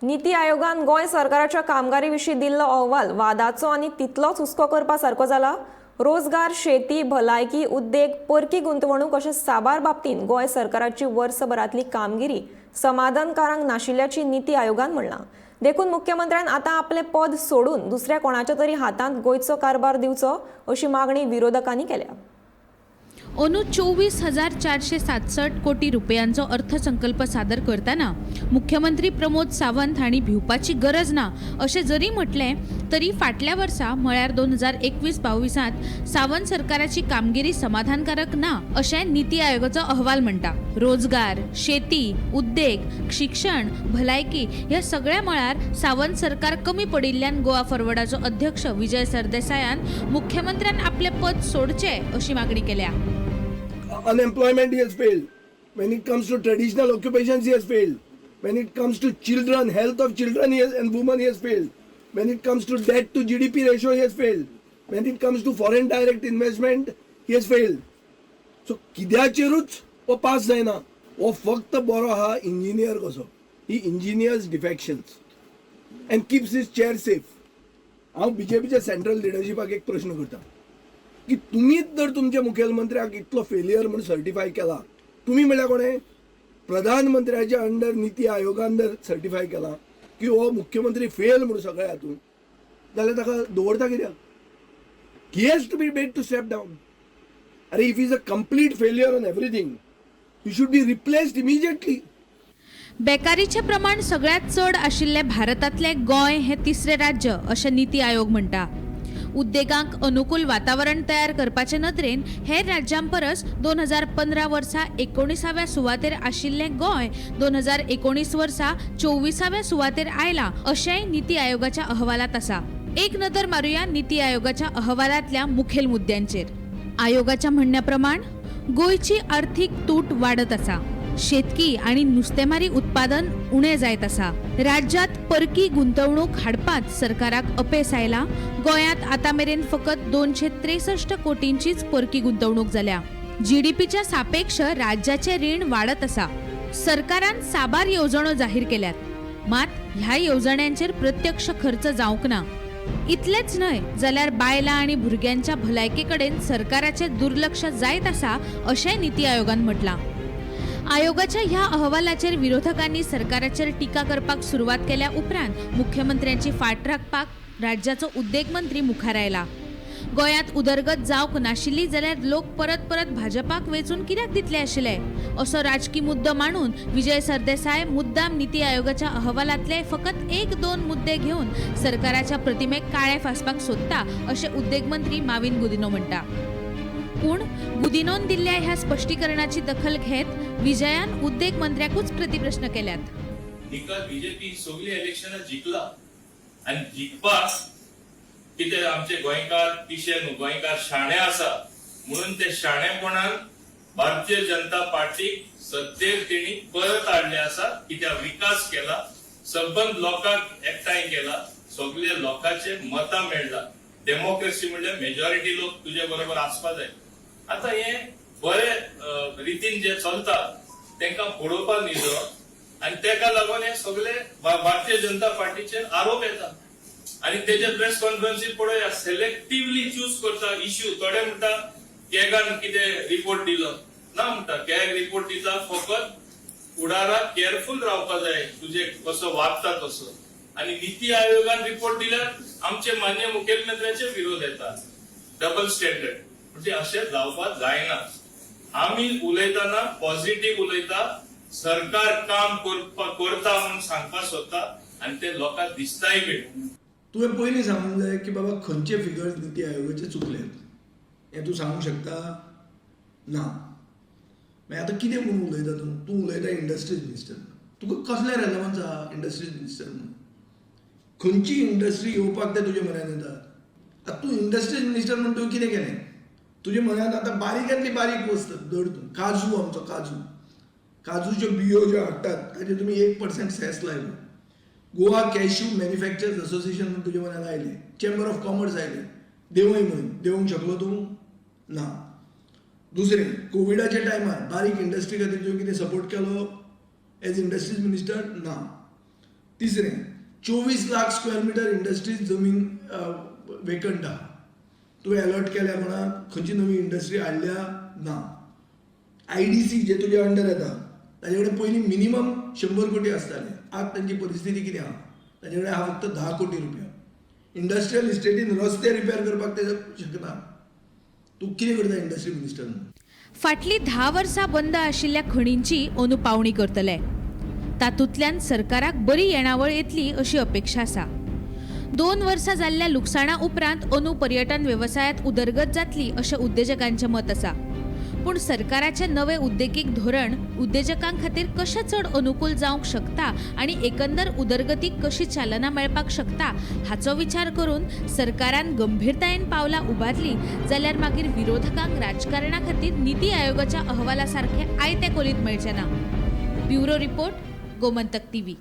निती आयोगान गोंय सरकाराच्या कामगिरी विशीं दिल्लो अहवाल वादाचो आनी तितलोच हुस्को करपा सारको जाला. रोजगार, शेती, भलायकी, उद्देग, परकी गुंतवणूक अशे साबार बाबतींत गोंय सरकाराची वर्सभरांतली कामगिरी समाधानकारक नाशिल्ल्याची निती आयोगान म्हणलां. देखून मुख्यमंत्र्यान आतां आपलें पद सोडून दुसऱ्या कोणाच्या तरी हातांत गोंयचो कारभार दिवचो, अशी मागणी विरोधकांनी केल्या. अंदू 24,467 कोटी रुपयांचो अर्थसंकल्प सादर करतना मुख्यमंत्री प्रमोद सावंत हांणी भिवपाची गरज ना अशें जरी म्हटलें तरी फाटल्या वर्सा म्हळ्यार 2021-22त सावंत सरकाराची कामगिरी समाधानकारक ना अशें निती आयोगाचो अहवाल म्हणटा. रोजगार, शेती, उद्देग, शिक्षण, भलायकी ह्या सगळ्या मळार सावंत सरकार कमी पडिल्ल्यान गोवा फॉरवर्डाचो अध्यक्ष विजय सरदेसायान मुख्यमंत्र्यान आपलें पद सोडचें अशी मागणी केल्या. Unemployment, he has failed. When it comes to traditional occupations, he has failed. When it comes to children, health of children he has, and women, he has failed. When it comes to debt to GDP ratio, he has failed. When it comes to foreign direct investment, he has failed. So कित्याचेरूच हो pass जायना. हो फक्त बरो आहा engineer कसो. He engineers defections and keeps his chair safe. हांव बीजेपीच्या central लिडरशिपाक एक प्रश्न करता की तुमीच जर तुमच्या मुखेलमंत्र्याक इतलो फेलियर म्हूण सर्टिफाय केला, तुमी म्हणल्यार कोणें, प्रधानमंत्र्याच्या अंडर निती आयोगान जर सर्टिफाय केला की हो मुख्यमंत्री फेल म्हूण सगळ्या हातून, जाल्यार ताका दवरता कित्याक? He has to be made to step down. अरे, if he's a complete failure on everything, he should be replaced immediately. बेकारीचें प्रमाण सगळ्यांत चड आशिल्लें भारतांतलें गोंय हें तिसरें राज्य अशें निती आयोग म्हणटा. उद्देगांक अनुकूल वातावरण तयार करपाचे नदरेन हेर राज्यां परस 2015 वर्सा 19व्या सुवातेर आशिल्लें गोंय 2019 वर्सा 24व्या सुवातेर आयलां अशेंय निती आयोगाच्या अहवालांत आसा. एक नदर मारुया निती आयोगाच्या अहवालांतल्या मुखेल मुद्द्यांचेर. आयोगाच्या म्हणण्या प्रमाण गोंयची अर्थीक तूट वाडत आसा. शेतकी आनी नुस्तेमारी उत्पादन उणें जायत आसा. राज्यांत परकी गुंतवणूक हाडपांत सरकाराक अपेस आयलां. गोंयांत आतां मेरेन फकत 263 कोटींचीच परकी गुंतवणूक जाल्या. जीडीपीच्या सापेक्ष राज्याचें रीण वाडत आसा. सरकारान साबार येवजण्यो जाहीर केल्यात, मात ह्या येवजण्यांचेर प्रत्यक्ष खर्च जावंक ना. इतलेंच न्हय जाल्यार बायलां आनी भुरग्यांच्या भलायके कडेन सरकाराचें दुर्लक्ष जायत आसा अशेंय निती आयोगान म्हटलां. आयोगाच्या ह्या अहवालाचेर विरोधकांनी सरकाराचेर टिका करपाक सुरवात केल्या उपरांत मुख्यमंत्र्यांची फाट राखपाक राज्याचो उद्देग मंत्री मुखार आयला. गोंयांत उदरगत जावंक नाशिल्ली जाल्यार लोक परत परत भाजपाक वेंचून कित्याक दितले आशिल्ले असो राजकी मुद्दो मांडून विजय सरदेसाय मुद्दाम निती आयोगाच्या अहवालांतले फकत एक दोन मुद्दे घेवन सरकाराच्या प्रतिमेक काळें फासपाक सोदता अशें उद्देग मंत्री माविन गुदिनो म्हणटा. पूण गुदिनोन दिल्ल्या ह्या स्पश्टीकरणाची दखल घेत विजयान उद्देग मंत्र्याकूच प्रतिप्रश्न केल्यात. निकाल बीजेपी सगळी इलेक्शनां जिखला आनी जिखपाक कितें आमचे गोंयकार पिशे न्हू, गोंयकार शाणे आसा. म्हणून ते शाणेपणान भारतीय जनता पार्टीक सत्तेर तेणी परत हाडले आसा, कित्याक विकास केला, सबंद लोकांक एकठांय केला, सगळे लोकांचे मतां मेळ्ळा. डेमोक्रेसी म्हणल्यार मेजॉरिटी लोक तुजे बरोबर आसपा जाय. आतां हे बरे रितीन जे चलता तांकां पळोवपाक न्हिदो आनी तेका लागून हे सगळे भारतीय जनता पार्टीचेर आरोप येता. आनी तेजे प्रेस कॉन्फरन्सीर पळया, सिलेक्टिवली चूज करता इश्यू. थोडे म्हणटा कॅगान कितें रिपोर्ट दिलो ना म्हणटा. कॅग रिपोर्ट दिता, फकत फुडाराक केअरफूल रावपा जाय, तुजे कसो वागता तसो. आनी निती आयोगान रिपोर्ट दिल्यार आमचे मान्य मुखेलमंत्र्याचे विरोध येता. डबल स्टँडर्ड म्हणजे अशें जावपाक जायना. आमी उलयतना पॉझिटिव्ह उलयता, सरकार काम करता म्हणून सांगपाक सोदता आनी ते लोकांक दिसताय बी. तुवें पयलीं सांगूंक जाय की बाबा, खंयचे फिगर्स निती आयोगाचे चुकल्यात हें तूं सांगूंक शकता ना. मागीर आतां कितें म्हणून उलयता तूं? तूं उलयता इंडस्ट्रीज मिनिस्टर, तुका कसलें रेलेवन्स आहा इंडस्ट्रीज मिनिस्टर म्हणून? खंयची इंडस्ट्री येवपाक ते तुजे म्हऱ्यान येतात? आतां तूं इंडस्ट्रीज मिनिस्टर म्हणून तुवें कितें केलें? तुजे म्हऱ्यान आतां बारीकांतली बारीक वस्त धर तूं काजू, आमचो काजू, काजूच्यो बियो ज्यो हाडटात ताजेर तुमी 1% सेस लायलो. गोवा कॅश्यू मॅन्युफॅक्चर्स असोसिएशन म्हणून तुजे म्हऱ्यान आयले, चेंबर ऑफ कॉमर्स आयले, देंवय म्हणून देंवोवंक शकलो तूं? ना. दुसरें, कोविडाच्या टायमार बारीक इंडस्ट्री खातीर तुवें कितें सपोर्ट केलो एज इंडस्ट्रीज मिनिस्टर? ना. तिसरें, 24 लाख स्क्वेअर मिटर इंडस्ट्रीज जमीन वेकंट आहा. तुवें अलॉट केल्या कोणाक? खंयची नवी इंडस्ट्री हाडल्या? ना. आयडीसी जे तुज्या अंडर येता, ताजे कडेन पयलीं मिनिमम 100 कोटी आसताले. आज तांची परिस्थिती कितें आहा? ताजे कडेन आहा फक्त 10 कोटी रुपया. इंडस्ट्रियल इस्टेटीन रस्ते रिपेर करपाक ते शकना. तूं कितें करता इंडस्ट्री मिनिस्टर म्हणून? फाटलीं 10 वर्सां बंद आशिल्ल्या खणींची अंदू पावणी करतले. तातूंतल्यान सरकाराक बरी येणावळ येतली अशी अपेक्षा आसा. 2 वर्सां जाल्ल्या लुकसाणा उपरांत अंदू पर्यटन वेवसायांत उदरगत जातली अशें उद्देजकांचें मत आसा. पूण सरकाराचें नवें उद्देगीक धोरण उद्देजकां खातीर कशें चड अनुकूल जावंक शकता आनी एकंदर उदरगतीक कशी चालना मेळपाक शकता हाचो विचार करून सरकारान गंभीरतायेन पावलां उबारलीं जाल्यार मागीर विरोधकांक राजकारणा खातीर निती आयोगाच्या अहवाला सारकें आयतें कोलीत मेळचें ना. Bureau report, Gomantak TV.